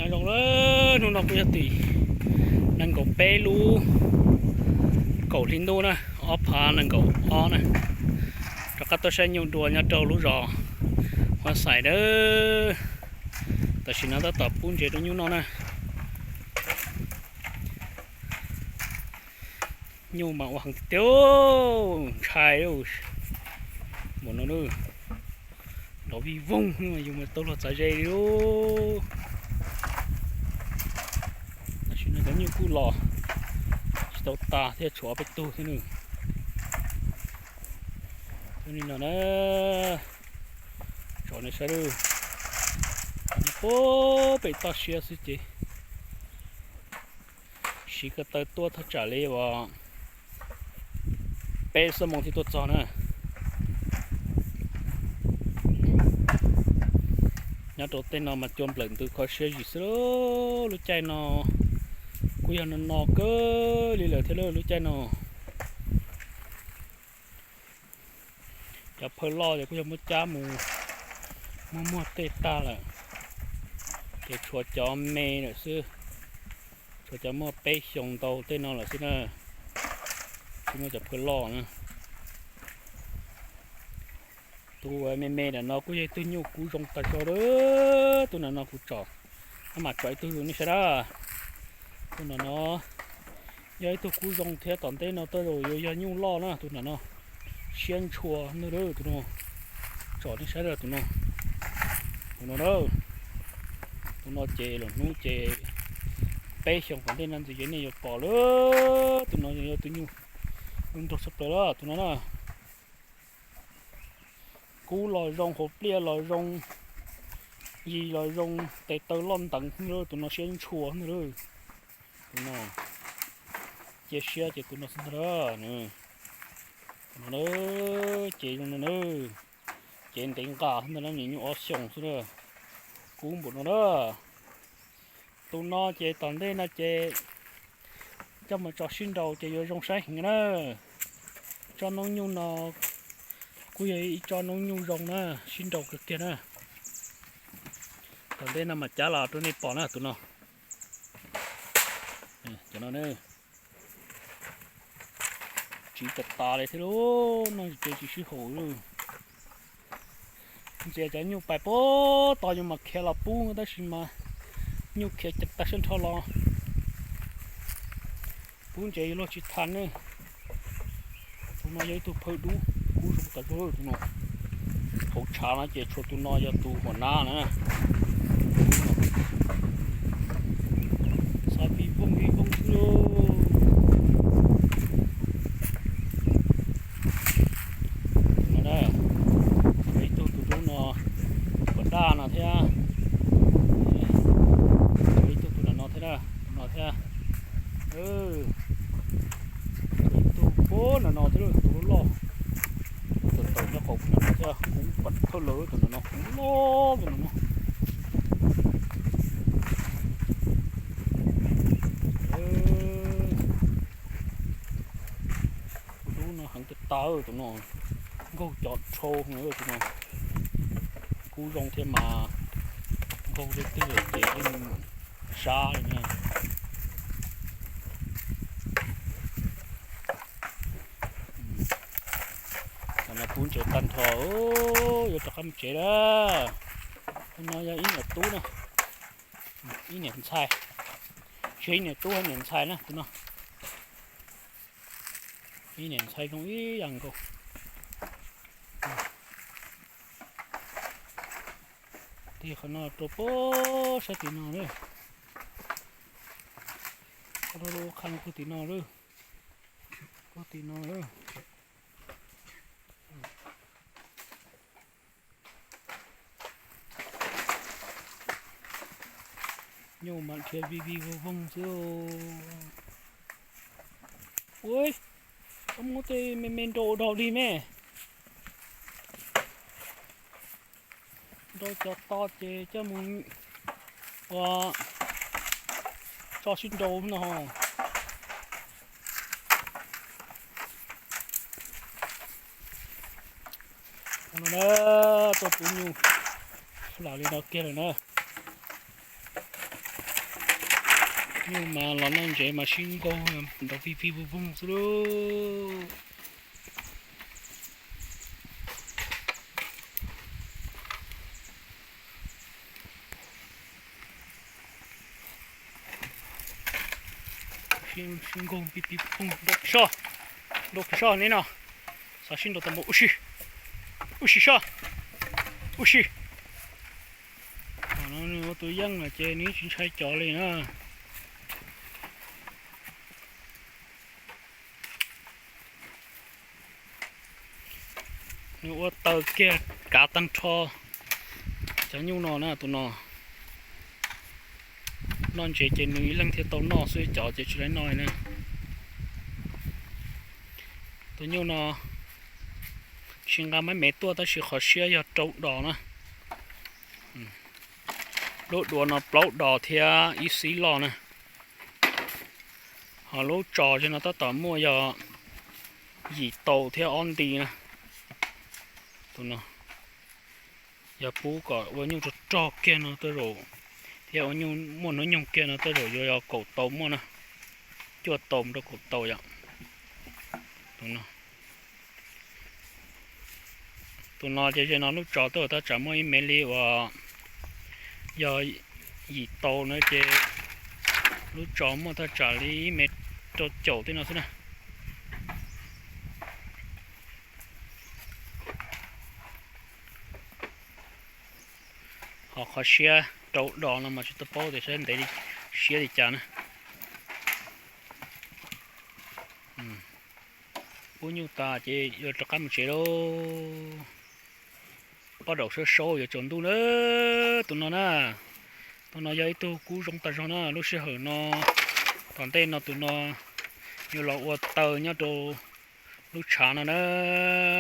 Nyob zoo, hnub no kuj yog tim nees nkaum peb lub kaum hli ntuj na, ob phav nees nkaum ob na. Rov qab tuaj saib nyuj dua nyob rau lub zos Huab Xais na. Tam sim no tab tom pub ntses rau nyuj noj na. Nyuj mas ua heev tiag tiag, ntshai. Npaum no, nrov vij voog, yus mas tau luag txav ze li lub. Tam sim no cov nyuj kuj los tsis tau tas thiab, tshuav peb tug thiab na. Tus ni no na, tsom nej saib lawm, nyob puag pem toj siab xwb ces siv ko taw tuaj thaj tsam li uas peb xuab moos thiaj tuaj txog na. Nyob rau tej no mas cua nplawm ntws kho siab zim xwb. Lub caij no kuj yog no no kawg li lawm thiab lub caij no. Cov phawj loj ces kuj yog muab cab mus muag muag tej tag lawm, ces tshuav cov me lawm xwb, tshuav cov muaj peb xyoos ntau tej no lawm xwb na, tsis muaj cov phawj loj na. Tus me me ntawm no kuj yog ib tug nyuj kub zoo tas zog lawm, tus ntawm no kuv tsom, maj mam tsom ib tug zoo nej saib na. Tus ntawm no yog ib tug kub zoo thiab, tom ntej no tej zaum yuav yog nyuj loj na. Tus ntawm no siab ntshua ntag lawm tus no, tsom nej saib tus no, tus no na. Tus no ces lwm hnub ces peb xyoos tom ntej no ntxiv ces nej yuav pom lawm, tus no yog tus nyuj zoo nraug tshaj plaws lawm tus no na. Kub los zoo, hauv pliaj los zoo, yig los zoo, tes taw loj nteev ntag lawm, tus no siab ntshua ntag lawm. Tus no cia siab ces tus no xwb ntag lawm. Tus no na, ces zoo no na, ces ntev nqa xwb ntag na, nyuam nyuj ob xyoos xwb na, kub npaum no na. Tus no ces tom ntej no ces coj mus tso sib nraus ces yuav zoo saib heev na. Tsob noob nyuj no kuj yog ib tsob noob nyuj zoo na, sib nraus kawg kiag na. Tom ntej no mam cab los rau nej pom na tus no. Cov no tsiv tas tas li thiab lauj, noj ces tsis sib haum li. Ntxias cov nyuj pais puag tod yuav mam khiav los pub, tab sis mas nyuj khiav ceev tag siab nrho los pub ntses yuav luag tsis tau ne. Tus no yog ib tug phawj dub kub zoo tas zog tus no. Hauv tshav no ces tshuav tus no yog tus huam nab na. Xav vij voog vij voog xwb lauj. Tus no na, ib tug tus dub no, tus pas daj no thiab, ib tug tus no thiab na, tus no thiab. Ib tug puag no no thiab, tus loj loj, tus tawm nyob qaum no thiab, kub pas thawj lawm tus no no, kub loj tus no no. Tus dub no heev tas tas tus no, nkaug cov rhau tus no. Kub zoo thiab mas nkaug leej twg ces yeej sab li na. Tam no pub ntses tag nrho, yuav rov qab mus tsev lawm. Tus no yog ib niam tub na, ib niam ntxhais, tsis yog ib niam tub hab niam ntxhais na tus no. Ib niam ntxhais zoo ib yam nkaus. Tig qhov no rau puag sab tim no lawm. Qhov no puag tim no lawm. Puag tim no lawm. Nyuj mas dhia vij vij voog voog xwb. Ua, koj muab tej me me nrau dhau dig me. Nrau cov to ces coj mus ua tso sib nrau no. Tus no na, tuaj pub nyuj lam li no kiag lawm na. Nyuj mas los noj ntsev mas sib nkaug nrov vij vij voog voog xwb lauj. Sib nkaug pib pib voog, nrau soj, nrau soj li no. Xav sib nrau tau npaum ua si, ua si soj, ua si. Thaum no nws ua tus yeej lawm ces nws tsis ntshai cov li na. Nws ua taws kiag kav tag nrho cov nyuj no na. Tus no noj ntsev ces nws ib leeg thiaj tau noj xwb, cov ces tsis tau noj na. Tus nyuj no tsis nqa maj mev tuaj tab sis qhov siab yog rau dos na. Lub duav no plaub dos thiab ib xib loj na. Ho lub tso no tab tom muaj yog yim tau thiab ob nti na. Tus no yog pub kom ua nyuj rog rog kiag no tej zaum, thiab ua nyuj muaj hnub nyoog kiag no tej zaum yuav yog kaum tau muaj na, cuaj tau mus rau kaum tau yom. Tus no, tus no ces ze no lub tso tej zaum thaj tsam muaj ib mev li uas yog yim tau na ces lub tso muaj thaj tsam li ib mev rau caum tej no xwb na. Ho qhov siab rau dos no mas tsis tau paub tias saib ntev siab li cas na. Pub nyuj tas ces yuav rov qab mus tsev lauj. Poj daum saub saub yuav tsaus ntuj na. Tus no na, tus no yog ib tug kub zoo tas zog na. Lub sij hawm no tom ntej no tus no yuav los ua taws nyob rau lub tshav no na.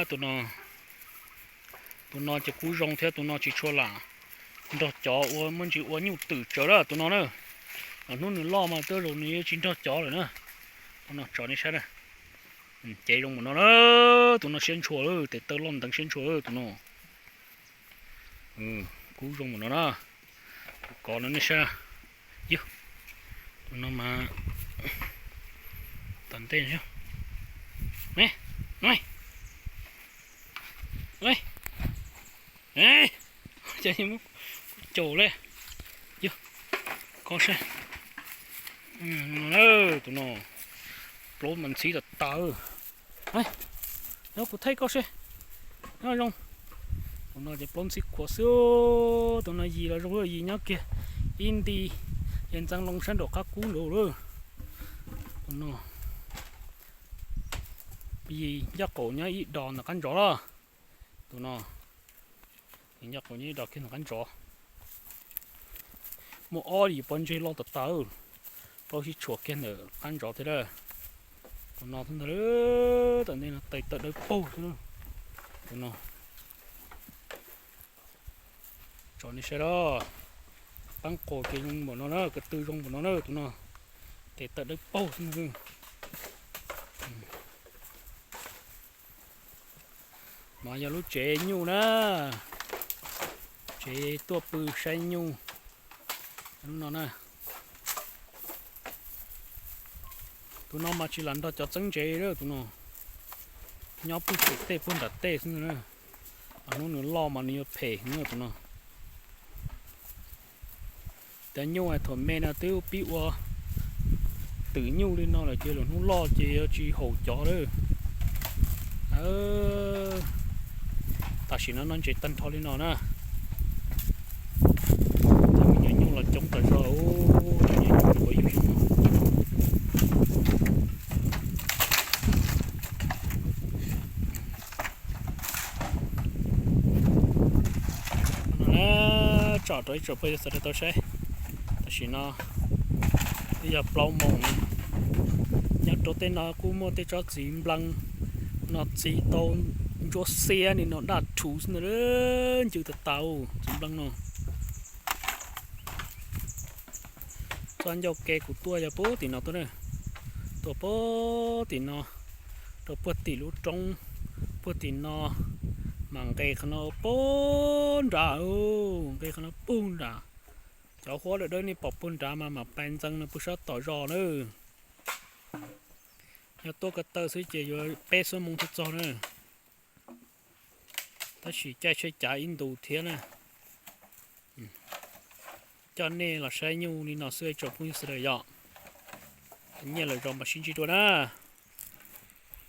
Tus no, tus no ces kub zoo thiab tus no tsis tshua lam nrog cov ua, muaj ntsis ua nyuj twm tsawv lawm tus no na. Los hnub nws loj mas tej zaum nws yuav tsis nrog cov lawm na. Tus no tso nej saib na. Cev zoo npaum no na. Tus no siab ntshua, tes taw loj nteev siab ntshua tus no. Kub zoo npaum no na. Tus kov no nej saib. Yog tus no mas tom ntej no, caum li. Yog koj saib, tus no plaub mas ntxhib tas tas. Nyob kuv thaij koj seb, nyob zoo. Tus no ces plaub ntxhib khuav xwb. Tus no yim los zoo, yim nyob kiag ib nti, ces ntxeev loo sab nraum qab kub nraud lawm. Tus no yim ncaj qaum nyob ib dos ntawm qab ntsov lawm. Tus no yim ncaj qaum nyob ib dos kiag ntawm qab ntsov. Muaj ob yim pob ntseg loj tas tas, plaub sib tshuam kiag ntawm qab ntsov thiab lawm. Tus no ntag, tom ntej no tes taw dawb paug xwb. Tus no, tso nej saib os, qab nqos ces zoo npaum no na, ko tw zoo npaum no na, tus no tes taw dawb paug xwb. No yog lub tsev nyuj na, tsev tuaj pw saib nyuj. Lub no na, tus no mas tsis lam nrog cov txeeb ntsev, tus no nyob puag tim tej puag nram tej xwb na. Hnub nws loj mas nws yuav phem heev tus no. Cov nyuj thaum me no twb pib ua twm nyuj li no lawm ces lwm hnub loj ces yuav tsis haum cov lawm. Tam sim no noj ntsev tag nrho li no na. Cov me nyuam nyuj los coob tas zog, cov nyuam nyuj ua yus zoo no. Tsom rau ib tsoom phooj ywg sawv daws tau saib, tam sim no twb yog plaub moos no. Nyob rau tej no kuj muaj tej tsob txiv nplees no txi tau ntsuab xiab li no daj rhuv xwb ntag, ncw tas tas txiv nplees no. Txoj ncauj ke kuv tuaj yog puag tim no tuaj na, tuaj puag tim no, rau puag tim lub roob, puag tim no, mas nqes qhov no puag nram, nqes qhov no puag nram. Cov huab dawb dawb nej pom puag nrad mas mam pais ntxeev nws puag sab tom zos na. Yog tuaj ko taw xwb ces yuav peb xuab moos thiaj txog na. Tab sis caij tsheb cav ib ntus thiab na. Coj nej los saib nyuj li no xwb tsoom phooj ywg sawv daws yom. Nyiaj lawm zos mas sib ntsib dua na.